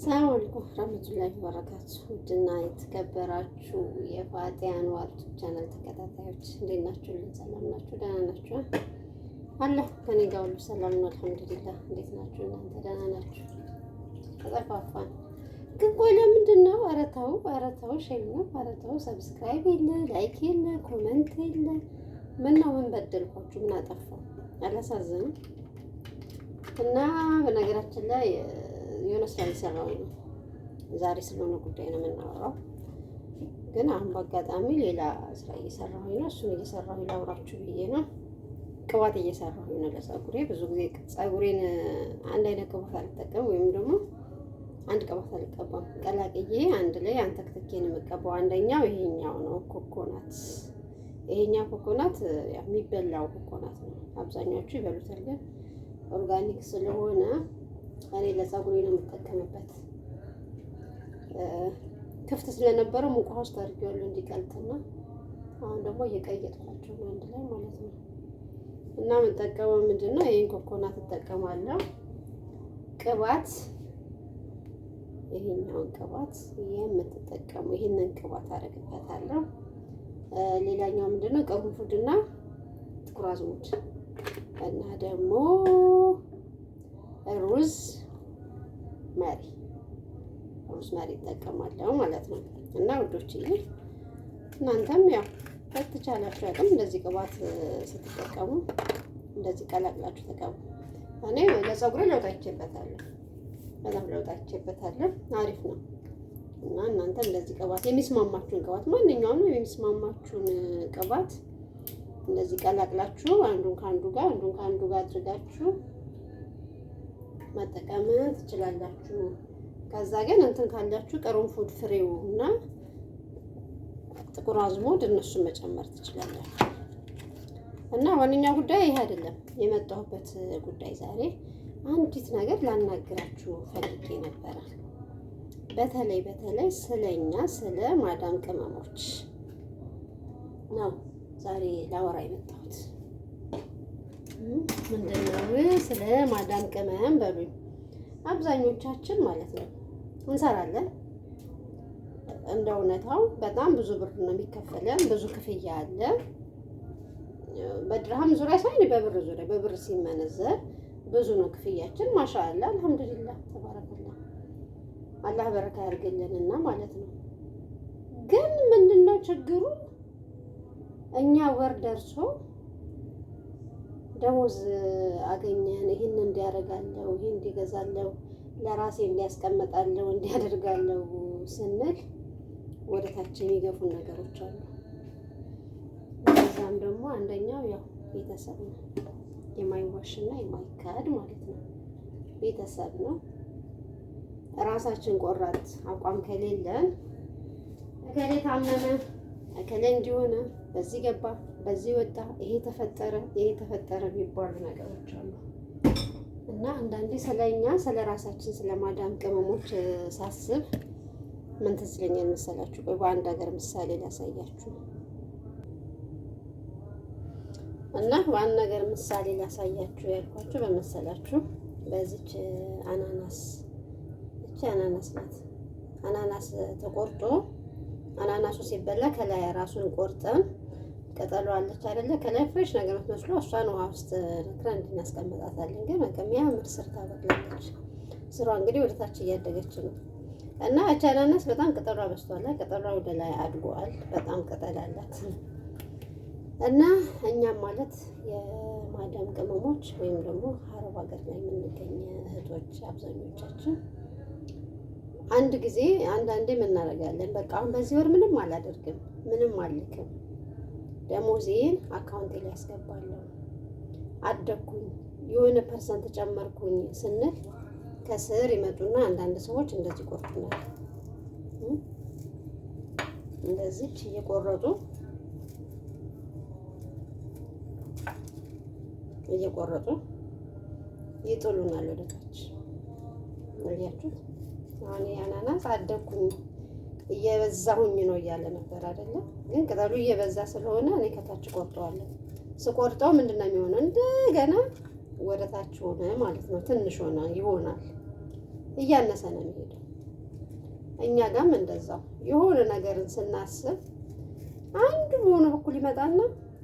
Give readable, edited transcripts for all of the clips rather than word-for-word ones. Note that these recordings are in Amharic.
ሰላም አለይኩም ረህመቱላሂ ወበረካቱ። ውድና የተከበራችሁ የፋቲያ አንዋር ቻናል ተከታታዮች እንዴት ናችሁ? ሰላም ናችሁ? ደህና ናችሁ? አለሁ፣ ከኔ ጋር ሁሉ ሰላም ነው፣ አልሐምዱሊላህ። እንዴት ናችሁ እናንተ? ደህና ናችሁ? ተጠፋፋን ግን ቆይ ለምንድን ነው? ኧረ ተው፣ ኧረ ተው፣ shame ነው። ኧረ ተው፣ subscribe የለ፣ like የለ፣ comment የለ። ምን ነው? ምን በደልኳችሁ? ምን አጠፋው? አላሳዝንም? እና በነገራችን ላይ የሆነ ስራ እየሰራሁኝ ነው። ዛሬ ስለሆነ ጉዳይ ነው የምናወራው። ግን አሁን በአጋጣሚ ሌላ ስራ እየሰራሁኝ ነው። እሱን እየሰራሁኝ ላውራችሁ ብዬ ነው። ቅባት እየሰራሁኝ ነው ለጸጉሬ። ብዙ ጊዜ ጸጉሬን አንድ አይነት ቅባት አልጠቀም ወይም ደግሞ አንድ ቅባት አልቀባም። ቀላቅዬ አንድ ላይ አንተክትኬ ነው የምቀባው። አንደኛው ይሄኛው ነው፣ ኮኮናት። ይሄኛው ኮኮናት የሚበላው ኮኮናት ነው። አብዛኛዎቹ ይበሉታል፣ ግን organic ስለሆነ እኔ ለጸጉሬ ነው የምጠቀምበት። ክፍት ስለነበረው ሙቅ ውሃ ውስጥ አድርጌዋለሁ እንዲቀልጥና አሁን ደግሞ እየቀየጥኳቸው ነው አንድ ላይ ማለት ነው። እና የምጠቀመው ምንድን ነው? ይህን ኮኮናት እጠቀማለሁ። ቅባት፣ ይሄኛውን ቅባት የምትጠቀሙ ይህንን ቅባት አደርግበታለሁ። ሌላኛው ምንድን ነው? ቅርንፉድና ጥቁር አዝሙድ እና ደግሞ rosemary እጠቀማለሁ ማለት ነው። እና ውዶችዬ፣ እናንተም ያው በተቻላችሁ አቅም እንደዚህ ቅባት ስትጠቀሙ እንደዚህ ቀላቅላችሁ ተቀቡ። እኔ ለፀጉሬ ለውጥ አይቼበታለሁ፣ በጣም ለውጥ አይቼበታለሁ። አሪፍ ነው። እና እናንተ እንደዚህ ቅባት የሚስማማችሁን ቅባት፣ ማንኛውም የሚስማማችሁን ቅባት እንደዚህ ቀላቅላችሁ አንዱን ከአንዱ ጋር፣ አንዱን ከአንዱ ጋር አድርጋችሁ መጠቀም ትችላላችሁ። ከዛ ግን እንትን ካላችሁ ቅርንፉድ ፍሬው እና ጥቁር አዝሙድ እነሱን መጨመር ትችላላችሁ። እና ዋነኛው ጉዳይ ይሄ አይደለም። የመጣሁበት ጉዳይ ዛሬ አንዲት ነገር ላናግራችሁ ፈልጌ ነበረ። በተለይ በተለይ ስለኛ ስለ ማዳም ቅመሞች ነው ዛሬ ላወራ የመጣሁት። ምንድነው ስለ ማዳም ቅመም በሉኝ። አብዛኞቻችን ማለት ነው እንሰራለን። እንደ እውነታው በጣም ብዙ ብር ነው የሚከፈለን፣ ብዙ ክፍያ አለ። በድርሃም ዙሪያ ሳይሆን በብር ዙሪያ፣ በብር ሲመነዘር ብዙ ነው ክፍያችን። ማሻአላ፣ አልሐምዱሊላህ፣ ተባረከላ፣ አላህ በረካ ያድርግልንና ማለት ነው። ግን ምንድነው ችግሩ? እኛ ወር ደርሶ ደሞዝ አገኘን፣ ይህን እንዲያደርጋለሁ፣ ይህን እንዲገዛለሁ፣ ለራሴ እንዲያስቀምጣለሁ፣ እንዲያደርጋለሁ ስንል ወደ ታች የሚገፉን ነገሮች አሉ። ከዛም ደግሞ አንደኛው ያው ቤተሰብ ነው። የማይዋሽና የማይካድ ማለት ነው። ቤተሰብ ነው። ራሳችን ቆራጥ አቋም ከሌለን እከሌ ታመመ፣ እከሌ እንዲሆነ፣ በዚህ ገባ፣ በዚህ ወጣ፣ ይሄ ተፈጠረ፣ ይሄ ተፈጠረ የሚባሉ ነገሮች አሉ። እና አንዳንዴ ስለኛ ስለ ራሳችን ስለ ማዳም ቅመሞች ሳስብ ምን ትዝ ይለኛል መሰላችሁ? ቆይ በአንድ ሀገር ምሳሌ ላሳያችሁ። እና በአንድ ነገር ምሳሌ ላሳያችሁ ያልኳችሁ በመሰላችሁ በዚች አናናስ፣ እቺ አናናስ ናት። አናናስ ተቆርጦ አናናሱ ሲበላ ከላይ ራሱን ቆርጠን ቅጠሉ አለች አይደለ? ከላይ fresh ነገር የምትመስለው እሷን ውሃ ውስጥ ነክረን እንድናስቀምጣታለን። ግን በቃ የሚያምር ስር ታበቅላለች። ስሯ እንግዲህ ወደ ታች እያደገች ነው። እና እቺ አናናስ በጣም ቅጠሏ በዝቷል። ቅጠሏ ወደ ላይ አድጓል። በጣም ቅጠል አላት። እና እኛም ማለት የማዳም ቅመሞች ወይም ደግሞ አረብ ሀገር ላይ የምንገኝ እህቶች አብዛኞቻችን አንድ ጊዜ አንዳንዴ እናደርጋለን። በቃ አሁን በዚህ ወር ምንም አላደርግም፣ ምንም አልልክም፣ ደሞዜን አካውንቴ ላይ ያስገባለሁ፣ አደግኩኝ፣ የሆነ percent ጨመርኩኝ ስንል ከስር ይመጡና አንዳንድ ሰዎች እንደዚህ ይቆርጡናል። እንደዚች እየቆረጡ እየቆረጡ ይጥሉናል ወደ ታች። አያችሁት? አሁን አናናስ አደግኩኝ እየበዛሁኝ ነው እያለ ነበር አይደለም? ግን ቅጠሉ እየበዛ ስለሆነ እኔ ከታች ቆርጠዋለሁ። ስቆርጠው ምንድን ነው የሚሆነው? እንደገና ወደ ታች ሆነ ማለት ነው። ትንሽ ሆነ ይሆናል። እያነሰ ነው የሚሄደው። እኛ ጋም እንደዛው የሆነ ነገርን ስናስብ አንዱ በሆነ በኩል ይመጣና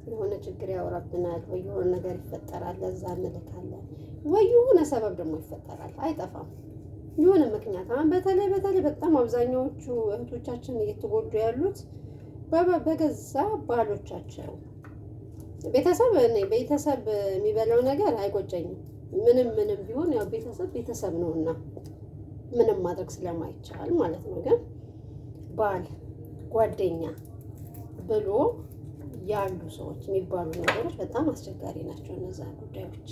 የሆነ ችግር ያወራብናል፣ ወይ የሆነ ነገር ይፈጠራል። ለዛ እንልካለን፣ ወይ የሆነ ሰበብ ደግሞ ይፈጠራል። አይጠፋም የሆነ ምክንያት። አሁን በተለይ በተለይ በጣም አብዛኛዎቹ እህቶቻችን እየተጎዱ ያሉት በገዛ ባሎቻቸው። ቤተሰብ፣ እኔ ቤተሰብ የሚበላው ነገር አይቆጨኝም። ምንም ምንም ቢሆን ያው ቤተሰብ ቤተሰብ ነውና ምንም ማድረግ ስለማይቻል ማለት ነው። ግን ባል፣ ጓደኛ ብሎ ያሉ ሰዎች የሚባሉ ነገሮች በጣም አስቸጋሪ ናቸው እነዛ ጉዳዮች።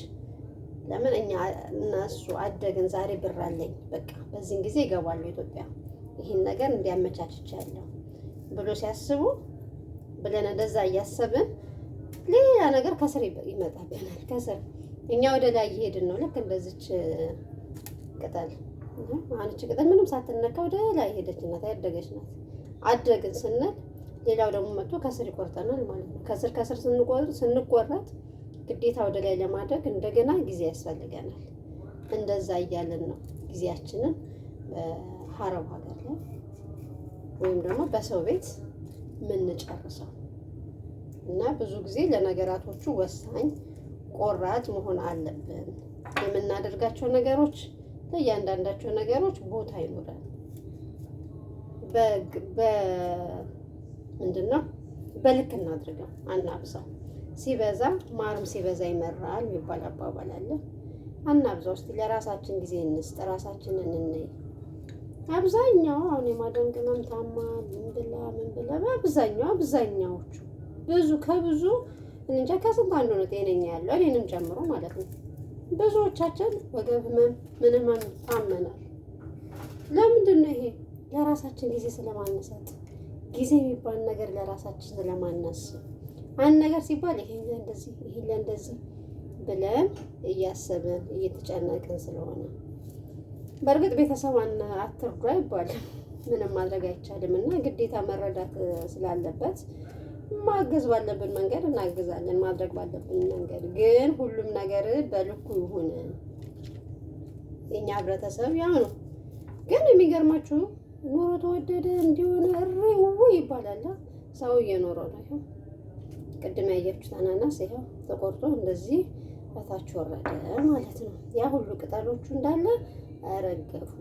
ለምን እኛ እነሱ አደግን፣ ዛሬ ብር አለኝ፣ በቃ በዚህን ጊዜ ይገባሉ ኢትዮጵያ፣ ይህን ነገር እንዲያመቻችቻለሁ ብሎ ሲያስቡ ብለን እንደዛ እያሰብን ሌላ ነገር ከስር ይመጣብናል። ከስር እኛ ወደ ላይ እየሄድን ነው። ልክ እንደዚች ቅጠል፣ አሁን እች ቅጠል ምንም ሳትነካ ወደ ላይ ሄደች ናት፣ ያደገች ናት። አደግን ስንል ሌላው ደግሞ መጥቶ ከስር ይቆርጠናል ማለት ነው። ከስር ከስር ስንቆረጥ ግዴታ ወደ ላይ ለማደግ እንደገና ጊዜ ያስፈልገናል። እንደዛ እያልን ነው ጊዜያችንን በሀረብ ሀገር ላይ ወይም ደግሞ በሰው ቤት የምንጨርሰው። እና ብዙ ጊዜ ለነገራቶቹ ወሳኝ ቆራጥ መሆን አለብን። የምናደርጋቸው ነገሮች፣ ለእያንዳንዳቸው ነገሮች ቦታ ይኖራል። ምንድን ነው፣ በልክ እናድርገው፣ አናብዛው። ሲበዛ ማርም ሲበዛ ይመራል የሚባል አባባል አለ። አናብዛው። እስቲ ለራሳችን ጊዜ እንስጥ፣ ራሳችንን እንይ። አብዛኛው አሁን የማዳም ቅመም ታማ ምን ብላ ምን ብላ፣ በአብዛኛው አብዛኛዎቹ ብዙ ከብዙ እንጃ ከስንት አንዱ ነው ጤነኛ ያለው፣ እኔንም ጨምሮ ማለት ነው። ብዙዎቻችን ወገብ ህመም ምን ህመም ታመናል። ለምንድን ነው ይሄ? ለራሳችን ጊዜ ስለማንሰጥ፣ ጊዜ የሚባል ነገር ለራሳችን ስለማናስብ፣ አንድ ነገር ሲባል ይሄ እንደዚህ ይሄ እንደዚህ ብለን እያሰብን እየተጨነቅን ስለሆነ። በእርግጥ ቤተሰብ አትርዱ አይባልም፣ ምንም ማድረግ አይቻልም እና ግዴታ መረዳት ስላለበት ማገዝ ባለብን መንገድ እናግዛለን፣ ማድረግ ባለብን መንገድ። ግን ሁሉም ነገር በልኩ ይሁን። የኛ ህብረተሰብ ያው ነው። ግን የሚገርማችሁ ኑሮ ተወደደ እንዲሆነ እሪ ውይ ይባላል። ሰው እየኖረ ነው። ይኸው ቅድም ያያችሁት አናናስ ይኸው ተቆርጦ እንደዚህ በታች ወረደ ማለት ነው። ያ ሁሉ ቅጠሎቹ እንዳለ ረገፉ።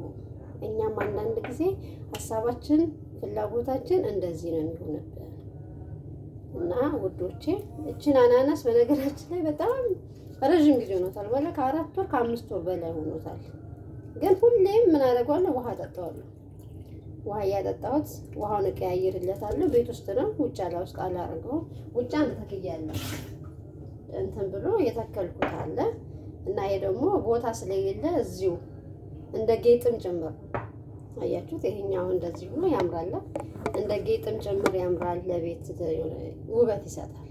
እኛም አንዳንድ ጊዜ ሀሳባችን ፍላጎታችን እንደዚህ ነው የሚሆንብን። እና ውዶቼ፣ እችን አናናስ በነገራችን ላይ በጣም ረዥም ጊዜ ሆኖታል። ወላ ከ4 ወር ከ5 ወር በላይ ሆኖታል። ግን ሁሌም ምን አደርገዋለሁ? ውሃ አጠጣዋለሁ። ውሃ እያጠጣሁት ውሃውን እቀያይርለታለሁ። ቤት ውስጥ ነው፣ ውጭ ውስጥ አላደርገውም። ውጭ አንድ ተክያለሁ፣ እንትን ብሎ የተከልኩት አለ እና ይሄ ደግሞ ቦታ ስለሌለ እዚሁ እንደ ጌጥም ጭምር አያችሁት። ይሄኛው እንደዚህ ሆኖ ያምራል። እንደ ጌጥም ጭምር ያምራል። ለቤት ውበት ይሰጣል።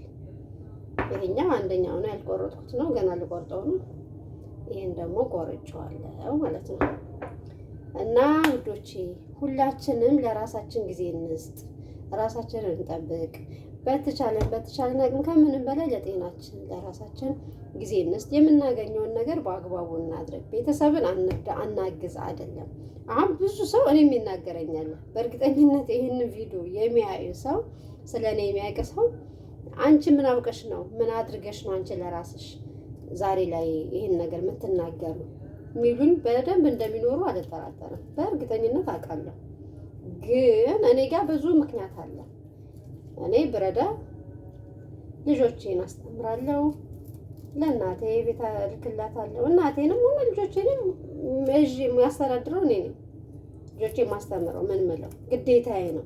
ይሄኛው አንደኛው ነው፣ ያልቆረጥኩት ነው፣ ገና ልቆርጠው ነው። ይሄን ደግሞ ቆርጬዋለሁ ማለት ነው። እና ውዶቼ፣ ሁላችንም ለራሳችን ጊዜ እንስጥ፣ ራሳችንን እንጠብቅ። በተቻለን በተቻለን አቅም ከምንም በላይ ለጤናችን ለራሳችን ጊዜ እንስጥ። የምናገኘውን ነገር በአግባቡ እናድርግ። ቤተሰብን አንርዳ አናግዝ አይደለም። አሁን ብዙ ሰው እኔም ይናገረኛል። በእርግጠኝነት ይህንን ቪዲዮ የሚያዩ ሰው፣ ስለ እኔ የሚያውቅ ሰው፣ አንቺ ምን አውቀሽ ነው፣ ምን አድርገሽ ነው አንቺ ለራስሽ ዛሬ ላይ ይህን ነገር የምትናገሩ የሚሉኝ በደንብ እንደሚኖሩ አልጠራጠርም። በእርግጠኝነት አውቃለሁ። ግን እኔ ጋር ብዙ ምክንያት አለ። እኔ ብረዳ ልጆቼን አስተምራለሁ፣ ለእናቴ ቤት እልክላታለሁ። እናቴንም ሆነ ልጆቼንም የሚያስተዳድረው እኔ ነኝ። ልጆቼ የማስተምረው ምን ምለው ግዴታዬ ነው።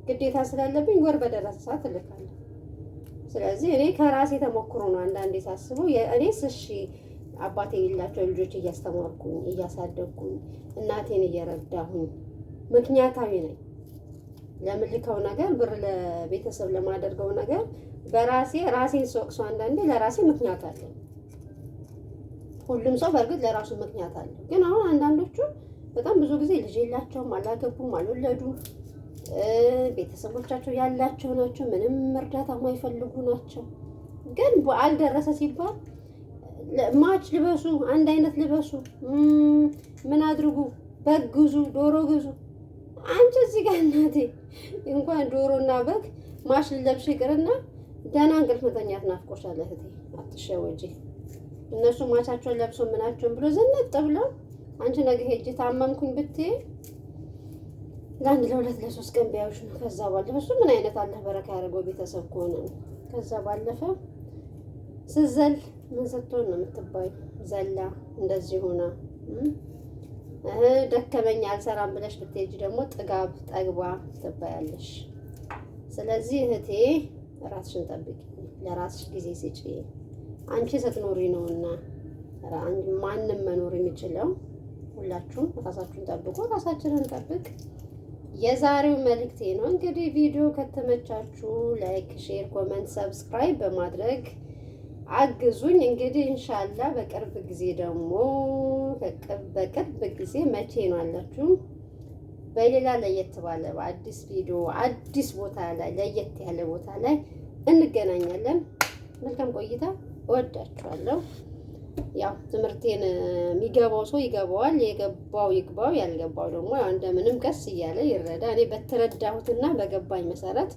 ግዴታ ስላለብኝ ወር በደረሰ ሰዓት እልካለሁ። ስለዚህ እኔ ከራሴ ተሞክሮ ነው አንዳንዴ ሳስበው፣ እኔስ እሺ አባቴ የሌላቸው ልጆች እያስተማርኩኝ እያሳደግኩኝ እናቴን እየረዳሁኝ ምክንያታዊ ነኝ። ለምልከው ነገር፣ ብር ለቤተሰብ ለማደርገው ነገር በራሴ ራሴን ስወቅሰው አንዳንዴ ለራሴ ምክንያት አለኝ። ሁሉም ሰው በእርግጥ ለራሱ ምክንያት አለው። ግን አሁን አንዳንዶቹ በጣም ብዙ ጊዜ ልጅ የላቸውም፣ አላገቡም፣ አልወለዱም፣ ቤተሰቦቻቸው ያላቸው ናቸው፣ ምንም እርዳታ የማይፈልጉ ናቸው። ግን በዓል ደረሰ ሲባል match ልበሱ፣ አንድ አይነት ልበሱ፣ ምን አድርጉ፣ በግ ግዙ፣ ዶሮ ግዙ። አንቺ እዚህ ጋር እናቴ እንኳን ዶሮና በግ ማሽ ልለብሽ ይቅርና ደህና እንቅልፍ መተኛት ናፍቆሻል እህቴ፣ አትሸወጂ። እነሱ ማቻቸውን ለብሶ ምናቸውን ብሎ ዝንጥ ብለው አንቺ ነገ ሄጄ ታመምኩኝ ብትይ ለአንድ ለሁለት ለሶስት ቀን ቢያዩሽ ነው። ከዛ ባለፈ እሱ ምን አይነት አላህ በረካ ያደርገው ቤተሰብ ከሆነ ነው። ከዛ ባለፈ ስዘል ምን ስትሆን ነው የምትባዩ? ዘላ እንደዚህ ሆና ደከመኝ አልሰራም ብለሽ ብትሄጂ ደግሞ ጥጋብ ጠግባ ትባያለሽ። ስለዚህ እህቴ ራስሽን ጠብቂ፣ ለራስሽ ጊዜ ስጪ። አንቺ ስትኖሪ ነውና ማንም መኖር የሚችለው። ሁላችሁም ራሳችሁን ጠብቁ፣ ራሳችንን ጠብቅ። የዛሬው መልእክቴ ነው። እንግዲህ ቪዲዮ ከተመቻችሁ like፣ share፣ comment፣ subscribe በማድረግ አግዙኝ። እንግዲህ ኢንሻላ በቅርብ ጊዜ ደግሞ በቅርብ ጊዜ መቼ ነው አላችሁ በሌላ ለየት ባለ በአዲስ ቪዲዮ አዲስ ቦታ ላይ ለየት ያለ ቦታ ላይ እንገናኛለን። መልካም ቆይታ። እወዳችኋለሁ። ያው ትምህርቴን የሚገባው ሰው ይገባዋል፣ የገባው ይግባው፣ ያልገባው ደግሞ ያው እንደምንም ቀስ እያለ ይረዳ። እኔ በተረዳሁትና በገባኝ መሰረት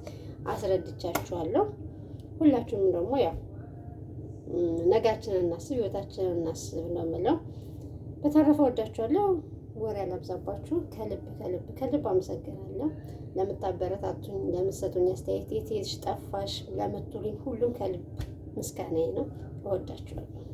አስረድቻችኋለሁ። ሁላችሁም ደግሞ ያው ነጋችንን እናስብ፣ ህይወታችንን እናስብ ነው የምለው። በተረፈ ወዳችኋለሁ። ወሬ ያላብዛባችሁ። ከልብ ከልብ ከልብ አመሰግናለሁ ለምታበረታቱኝ፣ ለምትሰጡኝ አስተያየት፣ የት ሄድሽ ጠፋሽ ለምትሉኝ ሁሉም ከልብ ምስጋናዬ ነው። እወዳችኋለሁ።